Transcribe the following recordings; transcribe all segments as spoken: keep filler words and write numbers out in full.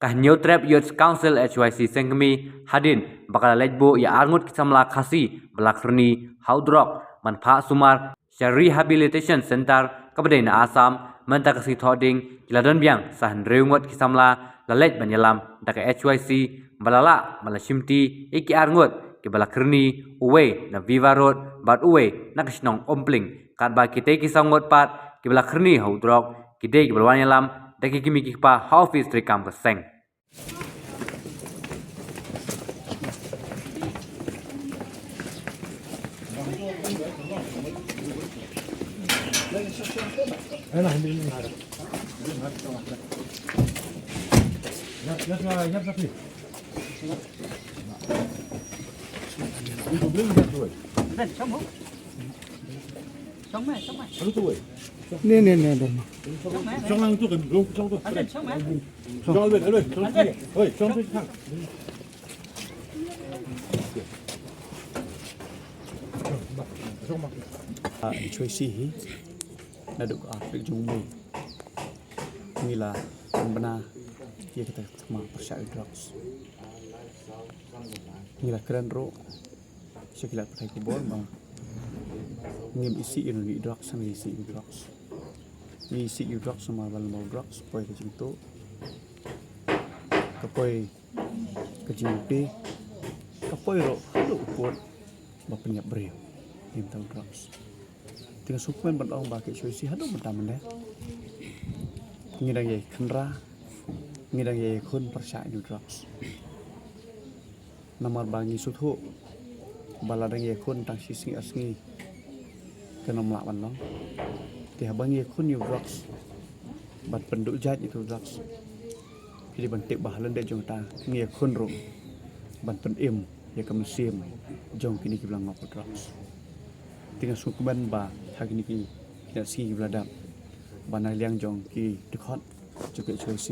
Ka Hynñiewtrep Youth Council H Y C Sengkmie hadien ba ka la leit buh ïa arngut ki samla Khasi ba la kyrni ha u drok ban phah sumar sha Rehabilitation Center kaba dei na Assam, mynta ka sngi Thohdieng ki la don biang sa hynriew ngut ki samla la leit ban ïalam da ka H Y C ba la lah ban la shimti ïa ki arngut kiba la kyrni, uwei na Viva Road bad uwei na ka shnong Umpling, katba kitei ki saw ngut pat kiba la kyrni ha u drok ki dei kiba la wan ïalam da ki kmie ki kpa ha office treikam ka seng. H Y C hi naduh ka ar tarik jong u Mei ngi la pynbna ïa kata ka thma pyrshah ïa u drugs. Ngi la kren ruh sha ki lad pathai khubor ba ngim isih ïa u drugs, ngim isih ïa u drugs. Ngi isih ïa u drugs namar ba lada u drugs poi ka jingtuh, ka poi ka jingpynïap, ka poi ruh haduh u pud ba pynïap briew. Ngim tang drugs. Te nga sngewkmen ban ong ba ka H Y C haduh mynta mynne ngi dang ïai khynra, ngi dang ïai khun pyrshah ïa u drugs. Namar ba ngi sngewthuh ba lada ngi ïakhun tang shi sngi ar sngi kan ym lah ban long. Te haba ngi ïakhun ïa u drugs bad pynduh jait ïa u drugs, phi dei ban tip ba ha lyndet jong kata ngi ïakhun ruh ban pynim ïa ka mynsiem jong kine kiba la ngop ïa u drugs. Te nga sngewkmen ba ha kine ki, kine ki sngi kiba la dep ba na liang jong ki dkhot jong ka H Y C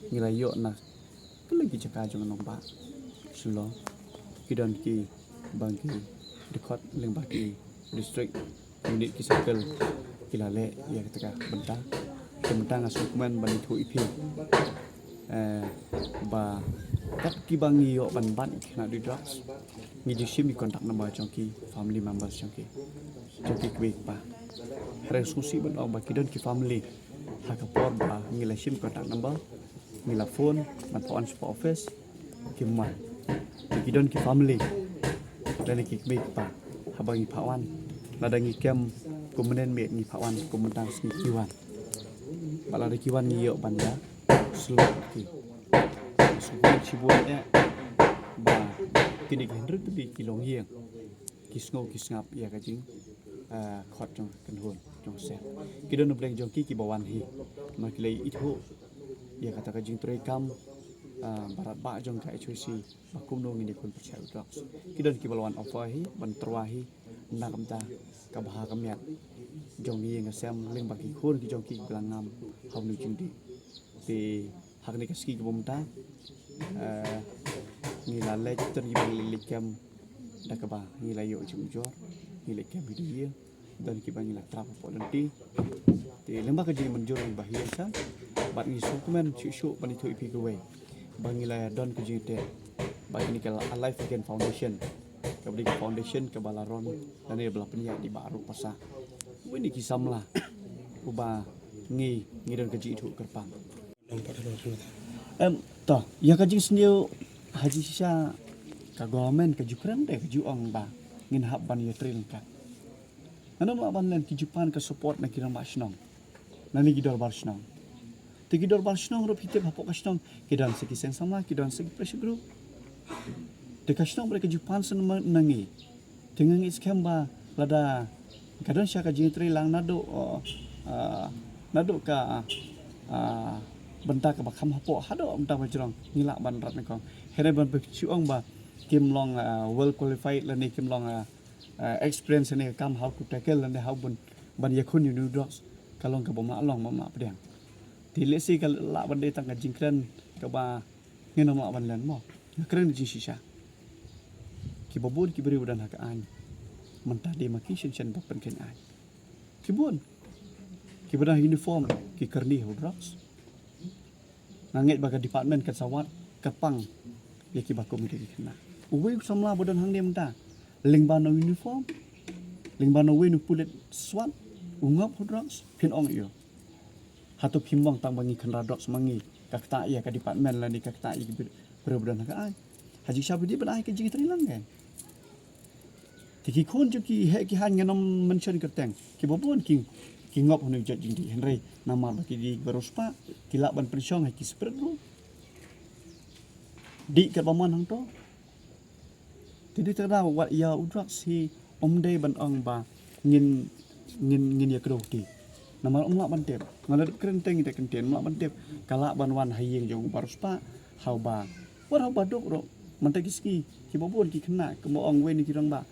ngi la ïoh na kylleng ki jaka jong ka nongbah Shillong. Ki don kiba ki dkhot lyngba ki district, unit, ki circle ki la leh ïa kata ka bynta. Te mynta nga sngewkmen ban ïathuh ïa phi, eh, ba kat kiba ngi ïoh ban bat ïa ki khynnah duh drugs, ngi ju shim ïa ki contact number jong ki family members jong ki, jong ki kmie kpa. Hynrei sngewsih ban ong ba ki don ki family ha ka por ba ngi la shim contact number, ngi la phone ban phah wan shapoh office, kim wan. Te ki don ki family lane ki kmie kpa, haba ngi phah wan, lada ngi kem kum mynne miet ngi phah wan, kum mynta sngi ki wan. Bad lada ki wan ngi ïoh ban ïa slot ki. Sngewbha shibun eh ba kine ki hynriew tylli ki longïing ki sngew ki sngap ïa ka jing, eh, khot jong ka kynhun jong ka sem. Ki don na pdeng jong ki kiba wan hi, namar ki la ithuh ïa kata ka jingtrei kam, eh, ba radbah jong ka H Y C ba kumno ngin ïakhun pyrshah ïa u drugs. Ki don kiba la wan offer hi ban tyrwa hi na ka bynta ka bha ka miat jong ka ïing ka sem lyngba ki khun ki jong ki kiba la ngam ha une u jingdih. Te ha kane ka sngi kaba mynta, eh, ngi la leit, don kiba ngi la leit kem da kaba ngi la ïoh jingujor, ngi leit kem hi da ïing, don kiba ngi la trap hapoh lynti. Te lyngba ka jingmynjur ba hi ïa sa, bad ngi sngewkmen shuh shuh ban ïathuh ïa phi kawei ba ngi la don ka jingïateh bad kane ka Alive Again Foundation, kaba dei ka foundation kaba la run lane ba la pynïaid da i Bah Arup Passah, uwei na ki samla uba ngi, ngi don ka jingïathuh kyrpang. Em, to, ïa ka jingsniew ha jingshisha ka government ka ju kren de, ka ju ong ba ngin hap ban ïatrei ryngkat. Ngan ym lah ban len, ki ju pan ka support na ki rangbah shnong, na ne ki dorbar shnong. Te ki dorbar shnong ruh phi tip hapoh ka shnong ki don sa ki seng samla, ki don sa ki pressure group. Te ka shnong ba dei ka ju pan sa na, na ngi. Te nga ngeit skhem ba lada ka don sha ka jingtrei lang naduh, uh, uh, naduh ka, uh, bynta kaba kham hapoh haduh bynta ba jrong, ngi lah ban rat nyngkong. Hynrei ban phi shu ong ba kim long, uh, well qualified lane kim long, uh, uh, experience ne ka kam how to tackle lane how ban, ban ïakhun ïa une u drugs, ka long kaba ym lah long, ym lah pdiang. Te lehse ka lah ban dei tang ka jingkren kaba ngin ym lah ban len mo. Nga kren jingshisha. Kiba bun ki briew ba don ha ka aiñ mynta dei ma ki shen shen ba pynkheiñ aiñ. Ki bun. Kiba don ha uniform ki kyrni ha u drugs. Nga ngeit ba ka department kan sa wad kyrpang ïa kiba kum kita ki khynnah. Uwei u samla ba don hangne mynta, lyngba na u uniform, lyngba na uwei na u pulit SWAT, u ngop ha drugs, phin ong ïa u, hato phim ong tang ba ngi khynra drugs ma ngi, ka ktah ïa ka department lane ka ktah ïa ki briew ba don ha ka aiñ? Ha jingshisha ba dei ban ai ka jingtrei lang kein. Te ki khun jong ki heh ki haiñ ngan ym mention kyrteng, kiba bun ki, ki ngop ha une u jait jingdih, hynrei namar ba ki dei kiba riewspah, ki lah ban pynshong ha ki spirit ruh. Dih katba mon hangto. Te dei te da wat ïa u drugs hi, ym dei ban ong ba ngin, ngin, ngin ïa kdew te. Namar ym lah ban tip. Nga la dep kren te ngi te kyntien, ym lah ban tip. Ka lah ban wan ha ïing jong uba riewspah, ha uba, wat ha uba duk ruh. Mynta ki sngi, kiba bun ki khynnah, kumba ong uwei na ki rangbah,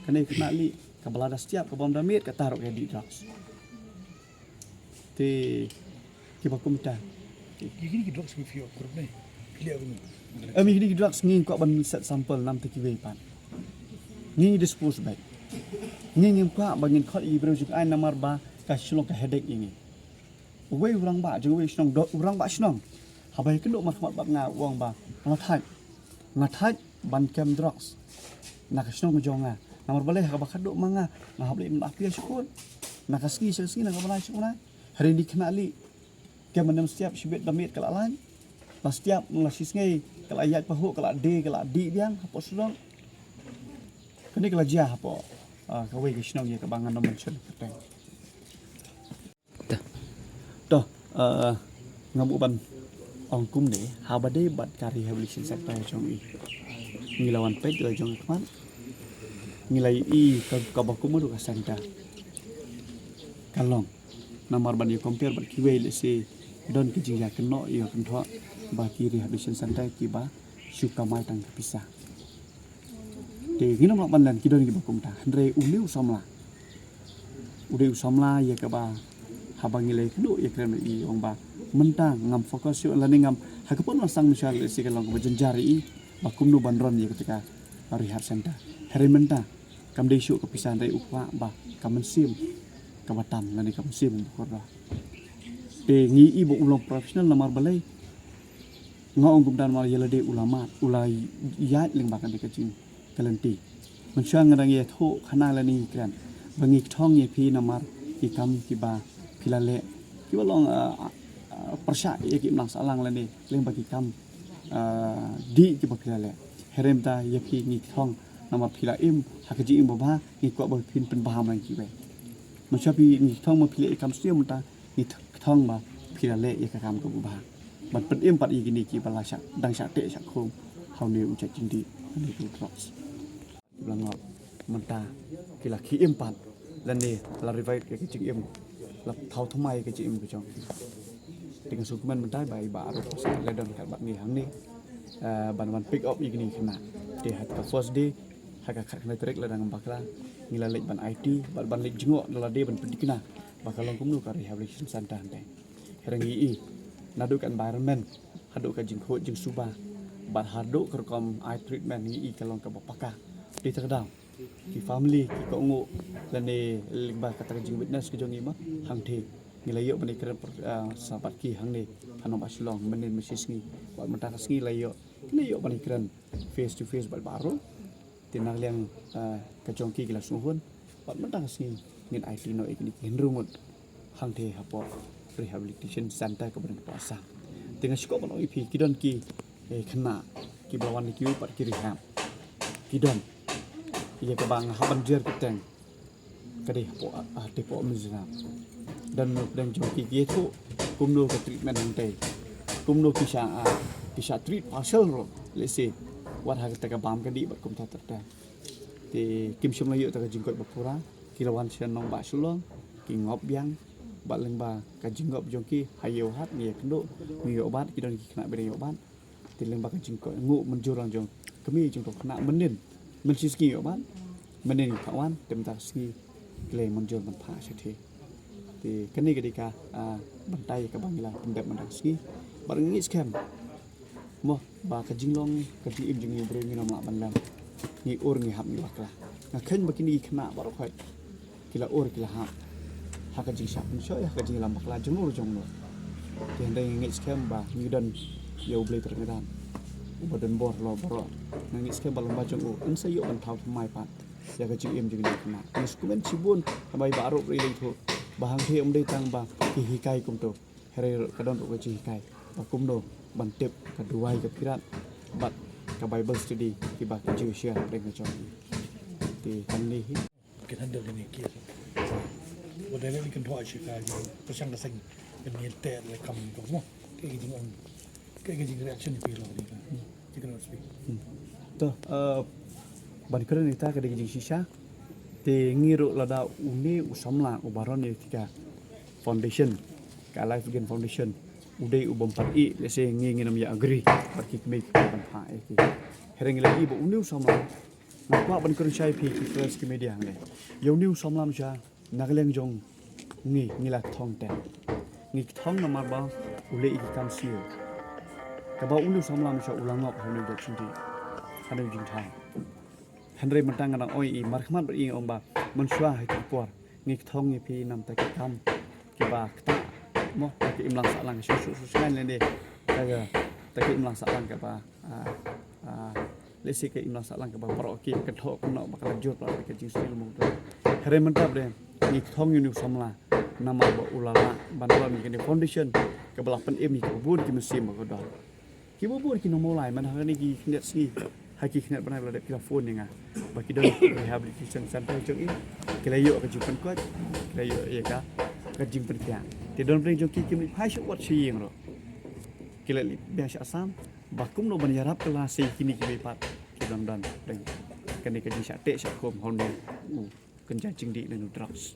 kane ka khynnah lieh, kaba lada stiap, kaba ym da miet, kata ruh ka dih drugs. Te kiba kumta. Ki, kine ki drugs ki phi ïoh group ne? Phi leh kumne? Em, kine ki drugs ngi kwah ban set sample namar te kiwei pat ngi dispose beit. Ngi ngim kwah ba ngin khot ïa ki briew jong ka aiñ namar ba ka shu long ka headache ïa ngi. Uwei u rangbah jong uwei u shnong, u rangbah shnong, haba ïakynduh markhmat bad nga u ong ba nga thait, nga thait ban kem drugs na ka shnong ka jong nga. Namar balei, ha kaba khadduh ma nga, nga hap leit mynta phi ïa shu khun. Na ka sngi sha ka sngi, na ka bnai sha ka bnai. Hynrei kine ki khynnah lieh, kem mynne stiap, shibit ba miet ka la lait. La stiap, la shisngi ka la ïaid pahuh, ka la die, ka la dih biang hapoh shnong. Kane ka la jia hapoh, ah, kawei ka shnong ïa kaba ngan ym mention kyrteng. To, eh, nga buh ban ong kumne, haba dei bad ka rehabilitation center jong i, ngi la wan peit la jong i khmat, ngi la ïohi ka, kaba kumno ka center ka long. Namar ban ïa compare bad kiwei, lehse don ki jingïakynnoh ïakynthok ba ki rehabilitation center kiba shu kamai tang ka pisa. Te ngin ym lah ban len, ki don kiba kumta. Hynrei une u samla, u dei u samla ïa kaba, haba ngi la ïakynduh ïakren bad i, u ong ba mynta ngam focus shuh lane ngam, ha ka por ba la sdang mynshuwa lehse ka long kaba jynjar ïa i ba kumno ban run ïa kata ka rehab center. Hynrei mynta kam dei shuh ka pisa, hynrei u kwah ba ka mynsiem kaba tam lane ka mynsiem ba kordor. Te ngi ïohi ba u long professional namar balei, nga ong kumta namar ïa lade u la mad, u la ïaid lyngba kane ka jing ka lynti. Mynshuwa nga dang ïathuh khana lane ngi kren ba ngi kthong ïa phi namar ki kam kiba phi la leh, kiba long, ah, ah, ah, pyrshah ïa ki imlang sahlang lane lyngba ki kam, ah, dih kiba phi la leh. Hynrei mynta ïa phi ngi kthong namar phi la im ha ka jingim ba bha, ngi kwah ba phin pynbha man kiwei. Mynshuwa phi, ngi kthong ba phi leh ïa ka kam sniew, mynta ngi kthong ba phi la leh ïa ka kam kaba bha ban pynim pat ïa kine kiba la shah, dang shah teh shah khum ha une u jait jingdih, ha une u drugs. Kiba la ngop mynta ki la khie im pat lane la revive ïa ka jingim, la thaw thymmai ïa ka jingim ka jong ki. Te nga sngewkmen mynta ba i Bah Aaron Pasek la don kat bad ngi hangne, eh, ban wan pick up ïa kine ki khynnah. Te ha ka first day, ha ka khatkhyndai tarik lada ngam bakla, ngi la leit ban aiti bad ban leit jngoh da lade ban pynthikna ba ka long kumno ka rehabilitation center hangtei. Hynrei ngi ïohi naduh ka environment haduh ka jingkhuid jingsuba bad haduh ka rukom ai treatment ngi ïohi ka long kaba paka. Te kata ka daw ki family ki kohnguh lane lyngba kata ka jingwitness ka jong ngi ma hangtei, ngi la ïoh ban ïakren, ah, sa bad ki hangne ha Nongbah Shillong mynnin mynshisngi. Bad mynta ka sngi la ïoh, ngi la ïoh ban ïakren face to face bad baroh. Te na ka liang, ah, ka jong ki, ki la sngewhun bad mynta ka sngi ngin aiti noh ïa kine ki hynriew ngut hangtei hapoh rehabilitation center kaba don hapoh Assam. Te nga sngewbha ban ong ïa phi, ki don ki, eh, khynnah kiba la wan na ki pat ki rehab. Ki don. Ïa kaba nga hap ban jer kyrteng ka dei hapoh, ah, te hapoh Mizoram. Don na pdeng jong ki, ki ïathuh kumno ka treatment hangtei, kumno ki shah, ah, ki shah treat partial ruh, let's say, wat ha kata ka bam ka dih bad kumta ter ter. Te kim shym la ïoh ta ka jingkoit ba pura, ki la wan sha Nongbah Shillong, ki ngop biang bad lyngba ka jingngop jong ki, ha ïew hat ngi ïakynduh, ngi ïoh bat, ki don ki khynnah ba dang ïoh bat. Te lyngba ka jingkohnguh mynjur lang jong kmie jong u khynnah mynnin, mynshisngi ïoh bat, mynnin ki phah wan, te mynta ka sngi ki la ïa mynjur ban phah shathie. Te kane ka dei ka, ah, bynta ïa kaba ngi la pyndep mynta ka sngi. Bad nga ngeit skhem mo ba ka jinglong ka jingim jong ngi briew ngin ym lah ban lem. Ngi ur ngi hap ngi bakla. Nga kheiñ ba kine ki khynnah baroh khoit ki la ur ki la hap ha ka jingshah pynshoi, ha ka jingïalam bakla jong u jong u. Te hynrei nga ngeit skhem ba ngi don ïa U Blei Trai Kynrad uba don bor halor baroh. Nga ngeit skhem ba lyngba jong u yn sa ïoh ban thaw thymmai pat ïa ka jingim jong ngi khynnah. Ngi sngewkmen shibun haba i Bah Arup ruh i la ïathuh ba hangtei ym dei tang ba ki hikai kumto, hynrei ruh ka don ruh ka jinghikai ba kumno ban tip ka duwai ka phirat bad ka Bible study kiba ki Jew share hapdeng ka jong ngi. Te tang ne hi. Can handle kane ka case. Ba dei ne kan thoh shi ka jingpyrshang ka seng kan ngin te le kam ko mo. Ka jing on ka jing reaction ni phi lo ni ka. Jing kan speak. To, eh, ban kren ita ka dei ka jingshisha. Te ngi ruh lada une u samla u baron ïa ka foundation, ka Life Again Foundation, u dei u bym pat ïeh, lehse ngi ngin ym ïa agree bad ki kmie ki kmie ban phah ïa ki. Hynrei ngi la ïohi ba une u samla, nga kwah ban kren shai phi ki press ki media hangne. Ïa une u samla mynta na ka liang jong ngi, ngi la kthong te. Ngi kthong namar ba u leh ïa ki kam siew. Kaba une u samla mynta u la ngop ha une u jait shnong, ha une u jingthaw. Hynrei mynta nga dang oi i markhmat bad i ong ba mynshuwa ha ki por ngi kthong ïa phi namar ta ki kam kiba ktah mo, ta ki imlang sahlang shu shu shu sngaiñ lane ta ka, ta ki imlang sahlang kaba, ah, ah, lehse ka imlang sahlang kaba baroh ki kynthoh kynnoh ba ka la jur ba ka jingsngew mo. Hynrei mynta ba dei ngi kthong ïa une u samla namar ba u la lah ban wan ïa kane foundation kaba la pynim ïa kiba bun ki mynsiem ba kordor. Kiba bun ki nongmawlai man ha kane ki khyndiat sngi, ha ki khyndiat bnai ba la dep ki la phone ïa nga ba ki don rehabilitation center jong i, ki la ïoh ka jingpynkoit, ki la ïoh ïa ka, ka jingpynkhiah. Te don pdeng jong ki kim leit phai sha ward sha ïing ruh, ki la leit biang sha Assam ba kumno ban ïarap kylla sa ïa kine kiwei pat ki dang don pdeng kane ka jingshah teh shah khum ha une u kynja jingdih lane u drugs.